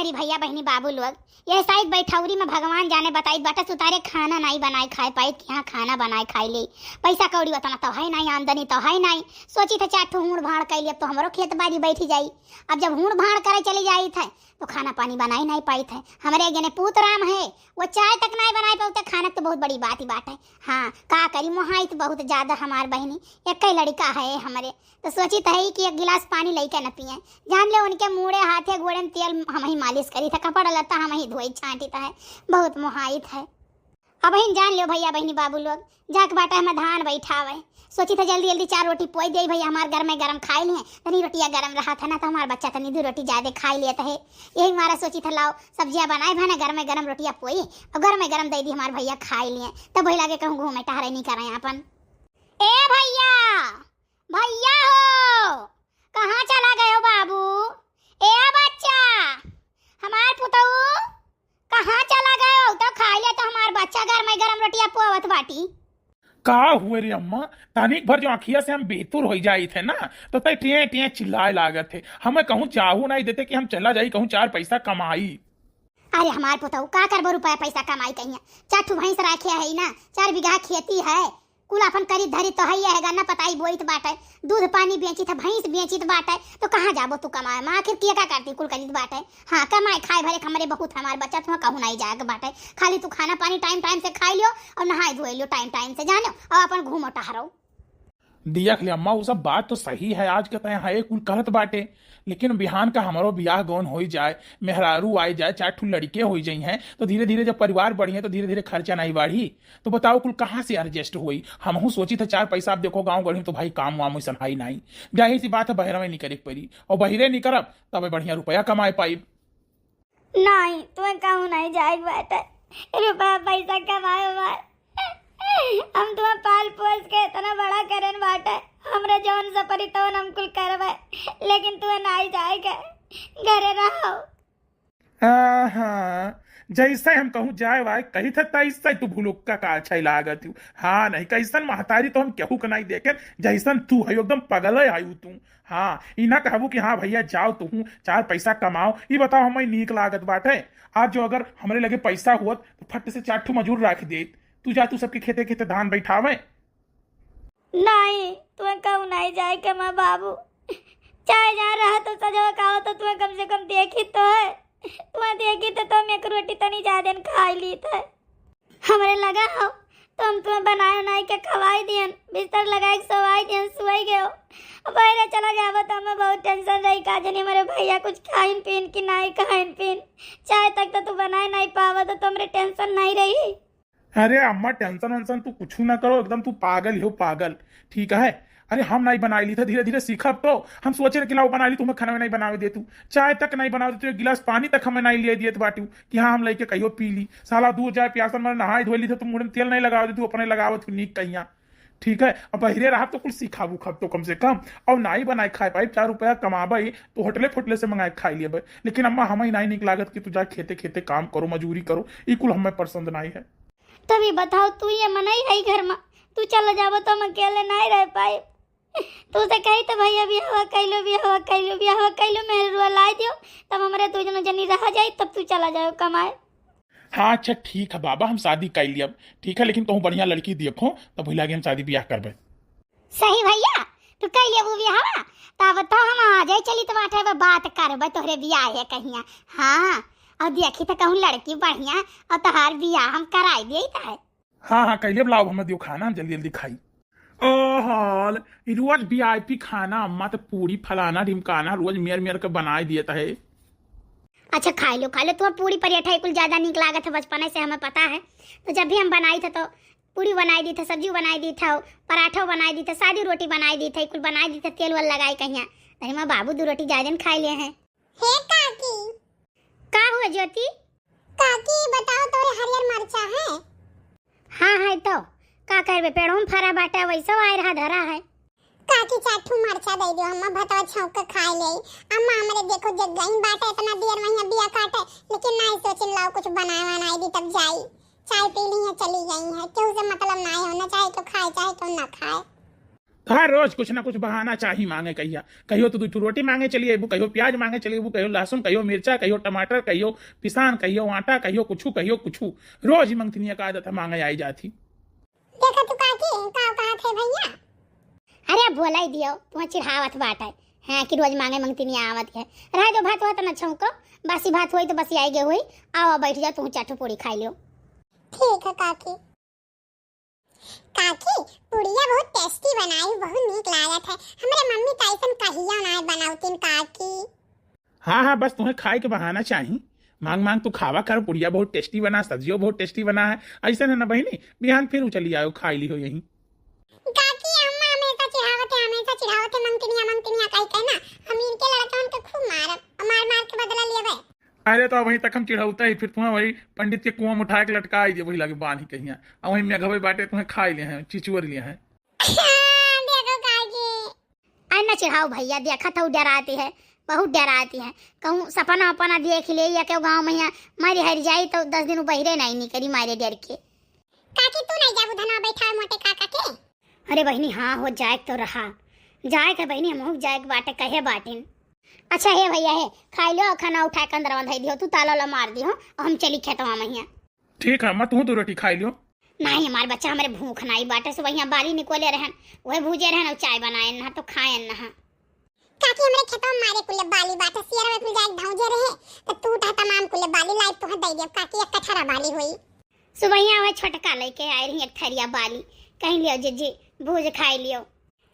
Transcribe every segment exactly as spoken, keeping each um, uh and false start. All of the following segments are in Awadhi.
अरे भइया, बहिनी, बाबू लोग, यह शायद बैठौरी में भगवान जाने बताइत बाटे, सुतारे खाना नाहीं बनाए खाए पाइत कि हाँ, खाना बनाए खाए ले। पैसा कौड़ी उतना तो है नाहीं, आमदनी तो है नाहीं। सोचित है चार ठो हूड़ भाड़ कइ लेब तो हमरो खेत बारी बैठी जाई। अब जब हूड़ भाड़ करे चली जाइत है तो खाना पानी बनाए नाहीं पाइत है। हमरे एक जने पूत राम है, वो चाय तक नाहीं बनाए पाउत है, खाना तो बहुत बड़ी बात ही बात है। हाँ, का करी, मोहाइत बहुत ज्यादा हमार बहिनी, एक्कै लड़िका है हमरे, तो सोचित है कि एक गिलास पानी लइके न पिए। जान ले, उनके मूड़े हाथे गोड़े में तेल हमहीं मालिश करित है, कपड़ा लत्ता हमहीं धोइत छांटित है, बहुत मोहाइत है। अबहिन जान ल्यो भइया, बहिनी, बाबू लोग, जाके बाटे हमें धान बैठावे। सोचित है जल्दी जल्दी चार रोटी पोई देई भइया, हमार गरमे गरम खाए लिए। तनी रोटिया गरम रहत है ना, तो हमार बच्चा तनी दू रोटी ज्यादा खाए लेत है। यही मारा सोचित है लाओ सब्जिया बनाए भा ना, गरमे गरम रोटिया पोई और गरमे गरम दे दी हमार भइया खाए लिए, तब वही लागे कहूँ घूमे टहरे नहीं करें अपन। ए भइया, भइया हो, कहाँ चला गयो बाबू? ए बच्चा, हमार पुतऊ, कहाँ चला गयो? तो खाए ले तो हमार बच्चा गरमे गरम रोटिया पोवत बाटी। का हुए रे अम्मा, तनिक भर जो अखिया से हम बेतुर होइ जाइत है ना, तो तै टिए टिए चिल्लाए लागत है। हमें कहूँ जाहू नाहीं देते कि हम चला जाई कहूँ चार पैसा कमाई। अरे हमार पुतऊ, का करबो रुपया पैसा कमाई कहिया? चार ठो भैंस राखे है ना, चार बीघा खेती है, कुल अपन करी धरी तो है, है गन्ना पताई बोइत बाटे, दूध पानी बेचित है, भैंस बेचित बाटे, तो कहाँ जाबो तू कमाए में? आखिर के का करती कुल करित बाटे? हाँ, कमाए खाए भरे हमरे बहुत हमार बचत हुआ, कहूँ नाहीं जाए के बाटे। खाली तू खाना पानी टाइम टाइम से खाई लियो और नहाए धोए लियो टाइम टाइम से, जानो, और अपन घूमो टहरो। देख ले अम्मा, वो सब बात तो सही है, आज के तय है कुल करत बाटे, लेकिन बिहान का हमरो बियाह गौन होई जाए, मेहरारू आई जाए, चार ठो लड़िके होई जाई हैं, तो धीरे धीरे जब परिवार बढ़ी है तो धीरे धीरे खर्चा नाहीं बढ़ी। तो बताओ कुल कहाँ से एडजस्ट होई? हमहू सोचित है चार पैसा, अब देखो गाँव गढ़ी तो भाई काम वाम वैसन है नाहीं, जाहिर सी बात है बहरवे निकरे के पड़ी, और बहिरे निकरब तबे बढ़िया रुपया कमाए पाइब। नाहीं, तुम्हें कहूँ नाहीं जाए के बाटे। रुपया पैसा कमाए मार। हम तुम्हें पाल पोस के इतना बड़ा करेन बाटे। हमरे जौन सपरी तौन हम कुल करबे, लेकिन तुम्हें नाहीं जाए के। घरे रहो। हाँ, जैसे हम कहूँ जाए वाए कही था, तैसे तू भुलुक्का का अच्छा लागत हूँ। हाँ, नहीं, कैसन महतारी तो हम केहू के नाहीं देखे, जैसन तू है, एकदम पगल है आयु तू। हाँ, ई ना कहबू कि हाँ भइया जाओ तुहू चार पैसा कमाओ। ई बताओ हमें नीक लागत बाटे? आज जो अगर हमरे लगे पैसा हुअत तो फट से चार ठो मजूर रख देत। तू जा, तू सबके खेते खेते धान बैठावे। नाहीं, तुम्हें कहूँ नाहीं जाए के माँ बाबू। चाहे जहाँ रहा तो सजवा का हो तो तुम्हें कम से कम देखी तो है। तुम्हें देखी तो तुम एक रोटी तनी ज्यादा न खाई ली थे। हमरे लगा हो, तो हम तुम्हें बनाए उनाए के खवाई दियन, बिस्तर लगाए के सोवाई दियन, सोई गयो। अब बहरे चला जाबो तो हमें बहुत टेंशन रही, का जानी हमरे भइया कुछ खाइन पीन कि नाहीं खाइन पीन। चाय तक तो तू बनाए नाहीं पावा, तो तुमरे टेंशन नाहीं रही। अरे अम्मा, टेंशन वेंशन तू कुछ ना करो, एकदम तू पागल ही हो, पागल। ठीक है, अरे हम नाहीं बनाई ली था, धीरे धीरे सीखब तो। हम सोचे कि लाओ बनाई ली, तुम्हें खाना नाहीं बनावे दे तू, चाय तक नाहीं बनावे दे तू, एक गिलास पानी तक हमें नाहीं लिए दिए बाटू कि हाँ हम लइके कहियो पी ली। साला दूर जाए प्यासन मरे, नहाए धोए ली था, तुम मुंह में तेल नाहीं लगावे दे तू, अपने लगावत तू नीक कहिया। ठीक है, अब बहिरे रहब तो कुछ सीखब उखब तो कम से कम, और नाहीं बनाए खाए पाई, चार रुपया कमाबे तो होटले फोटले से मंगाए खाई लेबे। लेकिन अम्मा, हमें नाहीं नीक लागत कि तू जा खेते खेते काम करो, मजूरी करो, ई कुल हमें पसंद नाहीं है। तभी बताओ, तू ये मनई है घर में, तू चला जाबो तो हम अकेले नाहीं रह पाए। तू से कही तो भइया बियाह कैलो, बियाह कैलो, बियाह कैलो, मेहरुआ लाई दियो, तब हमरे दो जनो जनी रह जाई, तब तू चला जाओ कमाए। हाँ, अच्छा ठीक है बाबा, हम शादी कर लियब, ठीक है, लेकिन कहूँ बढ़िया लड़की देखो, तब वही लागे हम शादी बियाह करबे। सही भइया, तू कर लियबू बियाहवा, तब तो हम आ जाए, चली तो बाटे, अब बात करबे तोहरे बियाह है कहिया। हाँ, और देखी तो कहूँ लड़की बढ़िया, और तोहार बियाह हम कराई दिए है। हाँ, हाँ, कैले लाओ, हमें दियो खाना, हम जल्दी जल्दी खाई। ओहो, ई रोज वीआईपी खाना, अम्मा तो पूरी फलाना ढिमकाना रोज मेर मेर के बनाए दिए है। अच्छा, खाई लो, खाई लो, तुम्हें पूरी पराठा कुल ज्यादा नीक लागत है, बचपने से हमें पता है। तो जब भी हम बनाई थे तो पूरी बनाई दी थे, सब्जी बनाई दी थे, पराठा बनाई दी थे, सादी रोटी बनाई दी थे, कुल बनाई दी थे, तेल वेल लगाई कहिया। अरे माँ, बाबू दो रोटी ज्यादा न खाई लिए हैं। हे काकी। का हुआ ज्योति? काकी, बताओ, तोरे हरियर मरचा है? हाँ है तो, का करबे, पेड़ों में फरा बाटा, वैसे आए रहा धरा है। काकी, चार ठू मरचा दे दियो, हम भतवा छौंक के खाए ले। अम्मा हमरे देखो जग गई बाटे, इतना देर वहीं बिया काटे, लेकिन नाहीं सोचिन लाओ कुछ बनाए वनाए दी तब जाई। चाय पी ली है, चली गई है, केहू से मतलब नाहीं होना, चाहे तो खाए चाहे तो ना खाए। तो हर रोज कुछ ना कुछ बहाना चाही मांगे कहिया। कहियो तो दू ठो रोटी मांगे चली अइबू, कहियो प्याज मांगे चली अइबू, कहियो लहसुन, कहियो मिर्चा, कहियो टमाटर, कहियो पिसान, कहियो आटा, कहियो कुछू, कहियो कुछू। रोज ही मंगतिनिया का आदत है, मांगे आई जात ही। देखा तू काकी, का कहत है भैया? अरे बोलाई दियो, तुहा चिढ़ावत बाटे। हाँ, कि रोज मांगे मंगतिनिया आवत है। रह दो, भात वात न छौंको, बासी भात होई तो बसियाई गे होई। आओ, बैठ जाओ, तू चार ठो पूरी खाई लियो। ठीक है काकी। काकी, पुड़िया बहुत tasty बनाई, बहुत नीक लागत है। हमरे मम्मी तो ऐसन कहिया ना बनावतीन काकी। हाँ, हाँ, बस तुम्हें खाए के बहाना चाही। मांग मांग तू खावा कर, पुड़िया बहुत tasty बना, सब्जियो बहुत tasty बना है। ऐसे है ना बहिनी, बिहान फिर उ चली आयो, खाई ली हो यहीं। काकी, अम्मा हमेशा चिढ़ावत है, हमेशा चिढ़ावत है, "मंगतिनिया, मंगतिनिया" कही कही ना। हम इनके लड़कन के खूब मारब, मार मार के बदला लेबे। अरे तो वहीं तक हम चिढ़ौते ही, फिर तुम्हें वही पंडित के कुआं में उठा के लटका ही दे, वही लगे बांध ही कहिया। और वहीं मेघवे बाटे तुम्हें खाई ले हैं, चिचुअर ले हैं। देखो काकी। अरे न चिढ़ाओ भैया, देखा था वो डराती है, बहुत डराती है। कहूँ सपना वपना देख ले या क्यों गाँव में यहाँ मारी हर जाई तो दस दिन उ बहिरे नहीं निकली मारे डर के। काकी तू नहीं जाबू धनवा बैठावे मोटे काका के? अरे बहिनी हाँ हो जाए तो रहा, जाए के बहिनी हमहू जाए के बाटे कहे बाटिन। अच्छा हे भैया हे, खाई लो खाना उठा के अंदरवा धई दियो, तू ताला वाला मार दियो और हम चली खेतवा में हिया। ठीक है, मैं तू दो रोटी खाई लियो। नहीं हमार बच्चा हमरे भूख नाई बाटे, सुबह यहाँ बाली निकोले रहन, वह भूजे रहन और चाय बनाए ना तो खाए ना। काकी हमरे खेतवा में मारे कुले बाली बाटे, सियरवा कुल जाए धौजे रहे, तो तू उठा तमाम कुले बाली लाई तुहे दे देब काकी, एक कठरा बाली होई। सुबहिया वह छोटका लेके आए रही एक थरिया बाली, कहीं लियो जीजी भूज खाई लियो।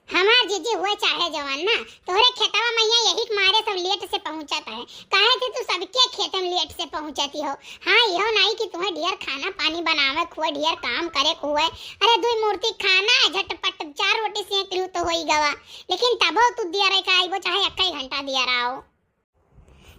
हमार जीजी हुए चाहे जवान ना, तोहरे खेतवा मैया यही के मारे सब लेट से पहुँचत है, काहे थे तू सबके खेत में लेट से पहुँचती हो। हाँ, इहो नाई कि तुहे ढेर खाना पानी बनावे के हुए, ढेर काम करे के हुए। अरे दुई मूर्ति खाना है, झटपट चार रोटी सेंक लियो तो होई गवा, लेकिन तबो तू दिया रहे का आइबो चाहे एक ही घंटा दिया रहो।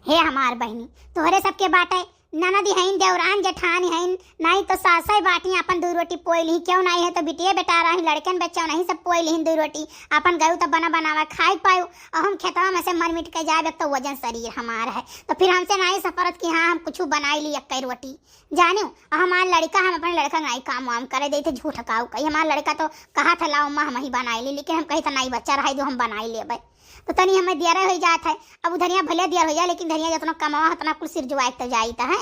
हे हमार बहिनी, तोहरे सबके बाटे, ननद हईन, देवरान जेठान हईन, नाई तो सासै बाटी, आपन दू रोटी पोई लिही, क्यों नाई है तो बिटिये बेटा रही, लड़कन बच्चा नहीं सब पोई लिही दू रोटी, आपन गयू तो बना बनावा खाए पायू, और हम खेतवा में से मर मिट के जाए तो वजन शरीर हमार है, तो फिर हमसे नाई सफरत कि हाँ हम कुछ बनाई ली एक रोटी, जानियो, और हमार लड़का, हम अपने लड़का के नाई काम वाम करे देते, झूठ काऊ कही, हमार लड़का तो कहा था लाओ माँ हम ही बनाई ली, लेकिन हम कही था नाई बच्चा रहे जो हम बनाई लेबे। तो तनी हमें दियर हो जात है। अब उ धनिया भले दियर हो जाए, लेकिन धनिया जितना कमावा उतना कुल सिर जुआए तो जाइत है।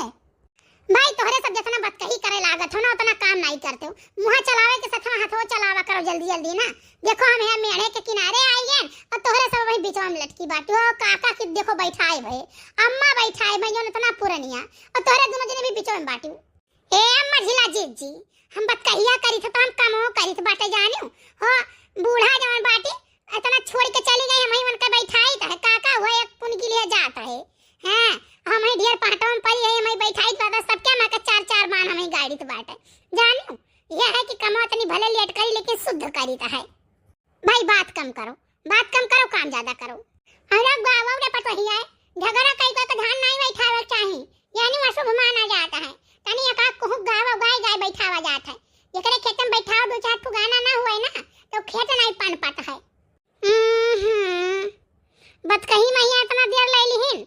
भाई तोहरे सब जितना बतकही करे लागत हो ना, उतना काम नहीं करते हो। मुँह चलावे के साथ हाथों चलावा करो जल्दी जल्दी ना। देखो हम यहाँ मेढ़े के किनारे आई गए और तोहरे सब वही बीचवा में लटकी बाटी हो। काका की देखो बैठाए भए, अम्मा बैठाए भए, जौन इतना पुरनिया, और तोहरे दोनों जने भी बीचवा में बाटी हो। ए मझिला जीजी, हम बतकहिया करी थे तो हम कमो करी थे बाटे जानियो। हो बूढ़ा जवन बाटी, इतना छोड़ के चली गई, हम ही उनका बैठाई तो है, काका हुआ एक पुनगी लिए जात है। हैं, हम ही ढेर पाटो में पड़ी है, हम ही बैठाई तो बाटे, सबके माँ के चार चार बान हम ही गाड़ी तो बाटे। जानियो, यह है कि कमो इतनी भले लेट करी लेकिन शुद्ध करी तो है। भाई बात कम करो, बात कम करो, काम ज्यादा करो। हमरा गाँव रे पतोहिया है, झगड़ा कई के तो धान नहीं बैठावे के चाही, यानी अशुभ माना जाता है। तनी एका कुहू गाँव गाय गाय बैठावा जात है, जेकरे खेत में बैठाओ दो चार ठो गाना ना हुए ना, तो खेत नहीं पनपत है। हम्म, बतकही मैया इतना देर ले लिहिन,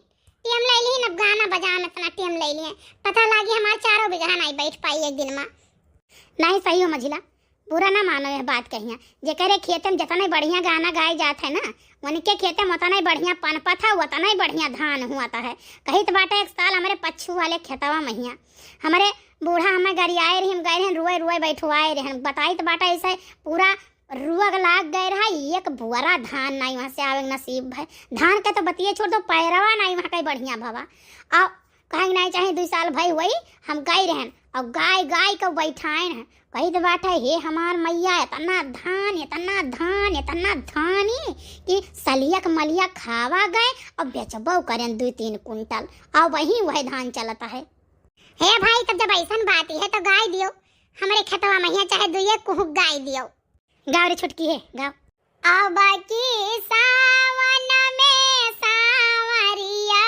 टेम ले लिहिन, अब गाना बजान इतना टेम ले लिहिन, पता लागी हमार चारों बीघा नहीं बैठ पाई एक दिन में। नहीं सही हो मझिला, बुरा ना मानो यह बात कहिया, जेकरे खेते में जितना बढ़िया गाना गाए जात है ना, उनके खेते में उतना ही बढ़िया पनपत है, उतना ही बढ़िया धान हुआ है। कही तो बाटे एक साल हमारे पच्छू वाले खेतवा में हिया, हमारे बूढ़ा हमें गरियाए रही, हम गए रहन रुए रुए बैठवाए रहन, बताई तो बाटे ऐसे पूरा रुअग लाग गए रहा, एक भुअरा धान नाई वहाँ से आवे के नसीब भय। धान के तो बतिये छोड़ दो, पैरवा नाई वहाँ कहीं बढ़िया भवा। आ कहे के नाई चाहे, दुई साल भई हुई, हम गई रहन, और गाय गाय के बैठाएन है। कही तो बात है, हे हमार मैया, इतना धान, इतना धान, इतना धान कि सलियक मलिया खावा गए और बेचबो करें दुई तीन कुंटल, और वही वह धान चलता है। हे भाई, तब जब ऐसन बात ही है तो गाय दियो, हमारे खेतवा में हिया चाहे दुइये कुहुक गाय दियो। गाँव रे छोटकी है, गाँव। अब की सावन में सावरिया,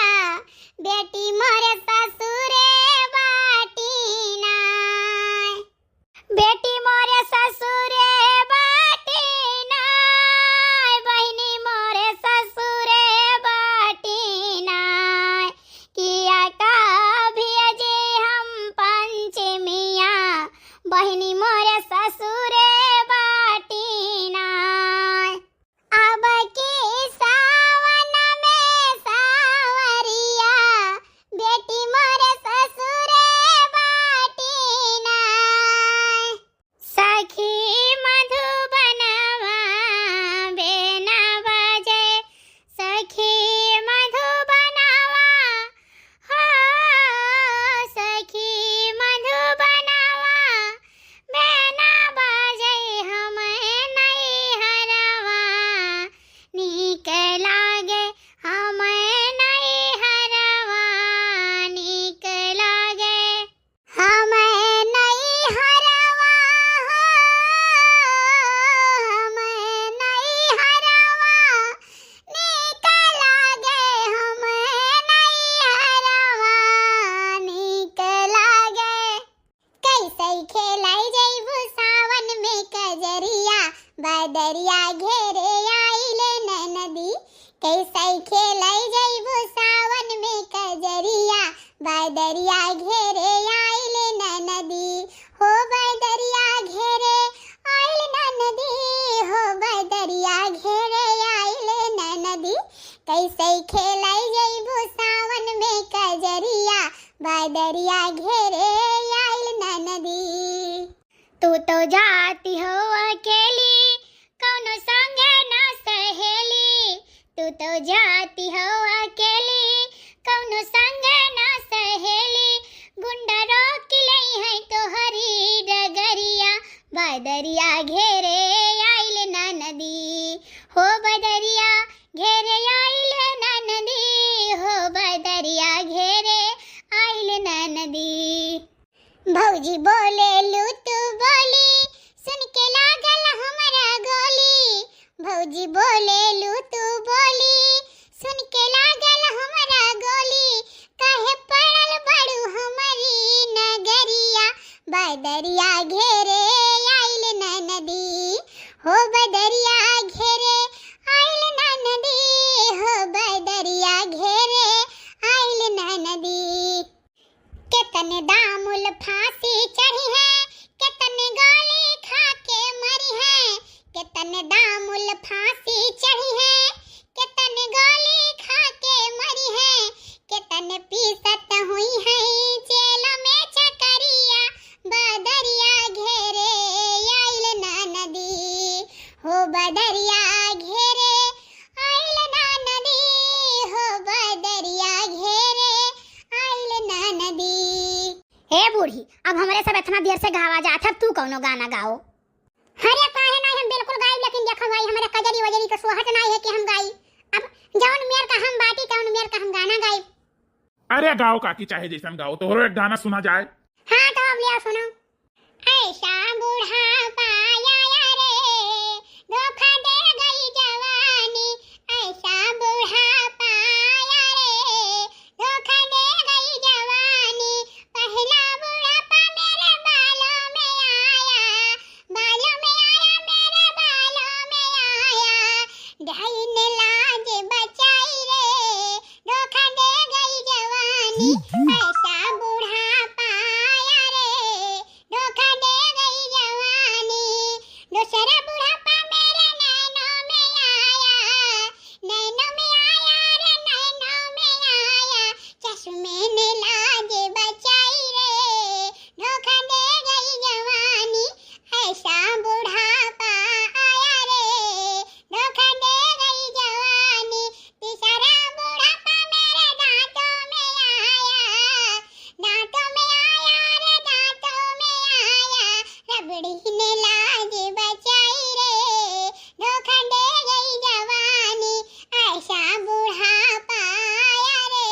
बेटी मोरे ससुरे बाटी नाय। बेटी मोरे ससुरे बाटी नाय, बहिनी मोरे ससुरे बाटी नाय। किया का भेजे हम पंचमिया, बहिनी मोरे ससुरे बाटी ना। बदरिया घेरे आइल ननदी, हो बदरिया घेरे आइल ननदी, हो बदरिया घेरे आइल ननदी, कैसे खेलै जइबू सावन में कजरिया, बदरिया घेरे आइल ननदी। तू तो जाती हो अकेली, कौनो संग ना सहेली। तू तो जाती हो अकेली, कौनो संग ना सहेली। गुंडा रोक लई है तोहरी डगरिया, बदरिया घेरे आइल ननदी। हो बदरिया घेरे आइल ननदी, हो बदरिया घेरे आइल ननदी। भौजी बोलेलू तू बोली, सुन के लागल हमरा गोली। भौजी बोलेलू तू बोली, सुन के लागल हमरा गोली। काहे पड़ल बड़ू हमरी नगरिया, बदरिया घेरे आइल ननदी। हो बदरिया घेरे आइल ननदी, हो बदरिया घेरे आइल ननदी। केतने दामुल फांसी चढ़ी है, केतने गोली खा के मरी है। केतने दामुल फांसी चढ़ी है, केतने गोली खा के मरी है। केतने पीसत हुई है जेल में चकरिया, बदरिया घेरे आइल ननदी। हो बदरिया घेरे आइल ननदी, हो बदरिया घेरे आइल ननदी। हे बूढ़ी, अब हमरे सब इतना देर से गावा जात है, तू कौनो गाना गाओ। अरे काहे नाही, हम बिल्कुल गाइब, लेकिन देखो भाई, हमरे कजरी वजरी के सोहत नाही है कि हम गाई। अब जौन मेर का हम बाटी, तौन मेर का हम गाना गाइब। अरे गाओ काकी, चाहे जैसन गाओ, तोहरो एक गाना सुना जाए। हाँ, तो अब लिया सुनो। ऐसा बुढ़ापा आया रे, धोखा दे गई जवानी। ऐसा बुढ़ापा आया रे, धोखा दे गई जवानी। पहला बुढ़ापा मेरे बालों में आया, बालों में आया, मेरे बालों में आया। डाइन लाज बचाई रे, धोखा दे गई जवानी। ऐसा बुढ़ापा आया रे, धोखा दे गई जवानी। दूसरा बुढ़ापा मेरे नैनों में आया, नैनों में आया रे, नैनों में आया। चश्मे ने लाज बचाई रे, धोखा दे गई जवानी। ऐसा बुढ़ापा आया रे, धोखा दे गई जवानी। तीसरा बुढ़ापा मेरे दांतों में आया, दांतों में आया रे, दांतों में आया। रबड़ी ने लाज बचाई रे, धोखा दे गई जवानी। ऐसा बुढ़ापा आया रे,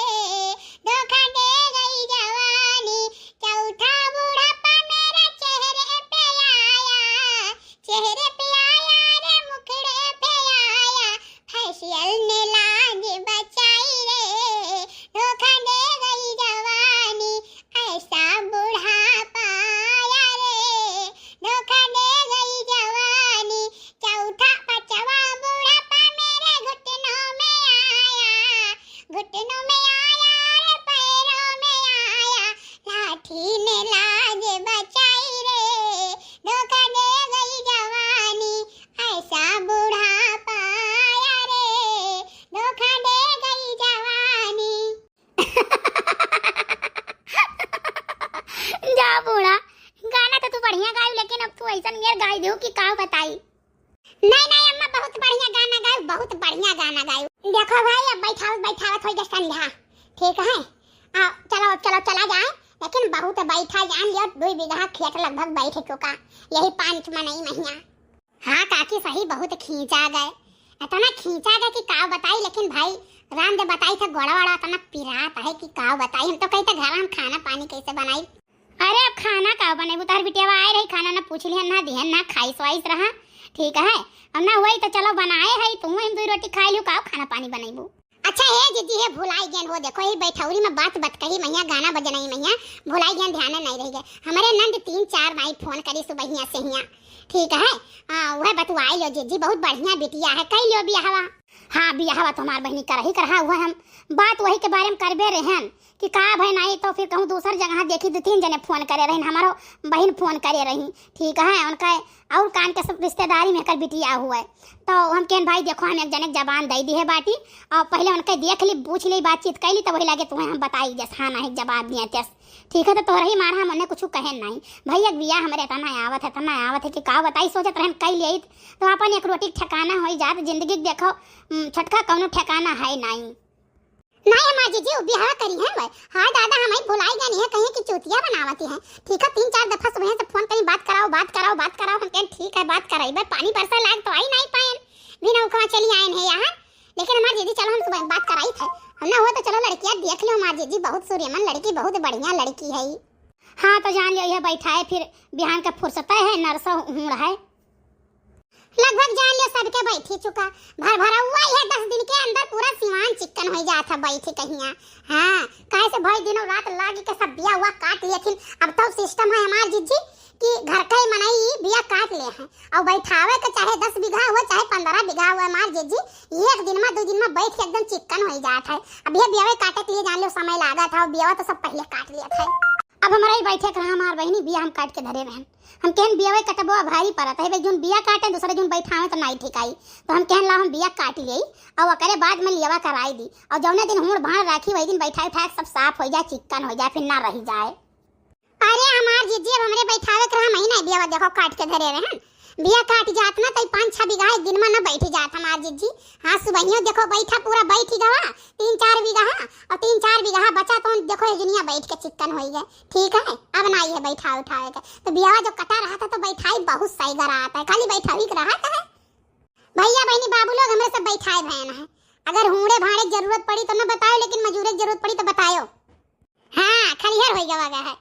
धोखा दे गई जवानी। चौथा बुढ़ापा मेरे चेहरे पे आया, चेहरे पे आया रे, मुखड़े पे आया। फेशियल ने लाज बचाई रे, धोखा दे गई जवानी। ऐसा बुढ़ापा आया रे, धोखा दे गई जवानी। चौथा पचवा बुढ़ापा मेरे घुटनों में आया, घुटनों में आया रे, पैरों में आया। लाठी ने लाज बचाई रे, धोखा दे गई जवानी। ऐसा बुढ़ापा आया रे, धोखा दे गई जवानी। जा बूढ़ा, गाना तो तू बढ़िया गायू, लेकिन अब तू ऐसन मेर गाई देहू कि का बताई। नहीं, नहीं अम्मा, बहुत बढ़िया गाना गायू, बहुत बढ़िया गाना गायू। देखो भाई, अब बैठावत बैठावत होई गए संध्या, ठीक है? आ, चलो, चलो, चला जाए, लेकिन बहुत बैठा जान लियो, दुई बीघा खेत लगभग बैठ चुका, यही पाँच मनई महिया। हाँ काकी, सही बहुत खींचा गए, इतना खींचा गए कि का बताई, लेकिन भाई राम दे बताई थे, गोड़ा वाड़ा इतना पिरात है कि का बताई। हम तो कही थे घर हम खाना पानी कैसे बनाई। अरे अब खाना का बनेबू, तोहर बिटिया आए रही, खाना ना पूछ लिहन, ना दिहन, ना खाइस वाइस रहा, ठीक है। अब ना हुई तो चलो बनाए है, तू हम दो रोटी खाई लियो, का खाना पानी बनेबू। अच्छा हे जीजी, हे भुलाई गेन हो, देखो ही बैठौरी में बात बत कही महिया, गाना बजनई महिया, भुलाई गेन, ध्यान नहीं रह गए। हमारे नंद तीन चार माई फोन करी सुबहिया से हिया, ठीक है। हाँ, वह बतुआई लो जीजी, बहुत बढ़िया बिटिया है, कई लियो बियाहवा। हाँ, बियाहवा तो हमार बहिनी करही करहा, वह हम बात वही के बारे में करबे रहन कि का भय नाई, तो फिर कहूँ दूसर जगह देखी, दो तीन जने फोन करे रहिन, हमारो बहिन फोन करे रही, ठीक है, उनका और कान के सब रिश्तेदारी में एकर बिटिया हुआ है। तो हम कहन, भाई देखो, हम एक जने के जबान दे दिहे बाटी, और पहले उनके देख ली, पूछ ली, बातचीत कर ली, तो वही लागे तुम्हें हम बताई, जस हाँ ना है जवाब दिए तस, ठीक है, तो तोहरा ही मारा हम उन्हें कुछ कहन नहीं। भैया के बिया हमरे इतना आवत है, इतना आवत है कि का बताई, सोचत रहन कई लिए तो अपन एक रोटी के ठिकाना हो जात, जिंदगी के देखो, उम, छोटका कौनो ठिकाना है नहीं। नहीं हमार जीजी, उ बियाह करी है वह। हाय दादा, हम ही भुलाई गए नहीं है, कहीं की चूतिया बनावती है। ठीक है, तीन चार दफा सुबह से फोन करी, बात कराओ, बात कराओ, बात कराओ। हम कहें ठीक है, बात कराई, बस पानी बरसा लाग तो आई नहीं पाएन, बिना उखवा चली आएन है यहाँ। लेकिन हमार जीजी, चलो हम सुबह बात कराई थे, हम ना हुआ तो चलो लड़कियाँ देख लो हमार जीजी, बहुत सूर्यमन लड़की, बहुत बढ़िया लड़की है। हाँ, तो जान लियो, यह बैठा है, फिर बिहान का फुर्सत है, नरसा हूड़ है। लगभग जान लियो सबके बैठी चुका। भर भरौआ यह दस दिन के अंदर पूरा सिवान चिक्कन हो जात है बैठी कहिया। हाँ, काहे से भाई दिनों रात लागी के सब बिया हुआ काट लिए थिन। अब तो सिस्टम है हमार जीजी कि घर के मनई बिया काट ले हैं और बैठावे के चाहे दस बीघा हुआ चाहे पंद्रह बीघा हुआ हमार जीजी, एक दिन में दो दिन में बैठ के एकदम चिक्कन हो जात है। अब यह बियावे काटे के लिए जान लियो समय लागत है और बियावा तो सब पहले काट लिया था। अब हमारा ही बैठे के रहा हमार बहिनी, बिया हम काट के धरे रहन। हम कहन बियावे कटबो भारी परत है, भाई जून बिया काटे दूसरे जून बैठावे तो नाई ठिकाई। तो हम कहन ला हम बिया काट लियई और ओकरे बाद में लियावा कराई दी, और जौने दिन हूड़ भाड़ राखी वही दिन बैठाई उठाए सब साफ हो जाए, चिक्कन हो जाए, फिर ना रही जाए। अरे हमार जीजी, अब हमरे बैठावे के रहा महीना बियावा देखो काट के धरे रहन। बिया काट जात ना तो पाँच छह बीघा एक दिन में ना बैठ जात हमार जीजी। हाँ सुबहियो देखो बैठा पूरा बैठ गवा तीन चार बीघा, और तीन चार बीघा बचा तो देखो ये दुनिया बैठ के चिक्कन हो गए। ठीक है, अब ना ये बैठावे उठावे के तो बियावा जो कटा रहा था तो बैठाई बहुत सही रहा था, खाली बैठावी के रहा था। भैया बहनी बाबू लोग हमरे सब बैठाए भयन है, अगर हूड़े भाड़े के जरूरत पड़ी तो ना बताओ, लेकिन मजूरे के जरूरत पड़ी तो बतायो। हाँ, खलिहर हो गवा है।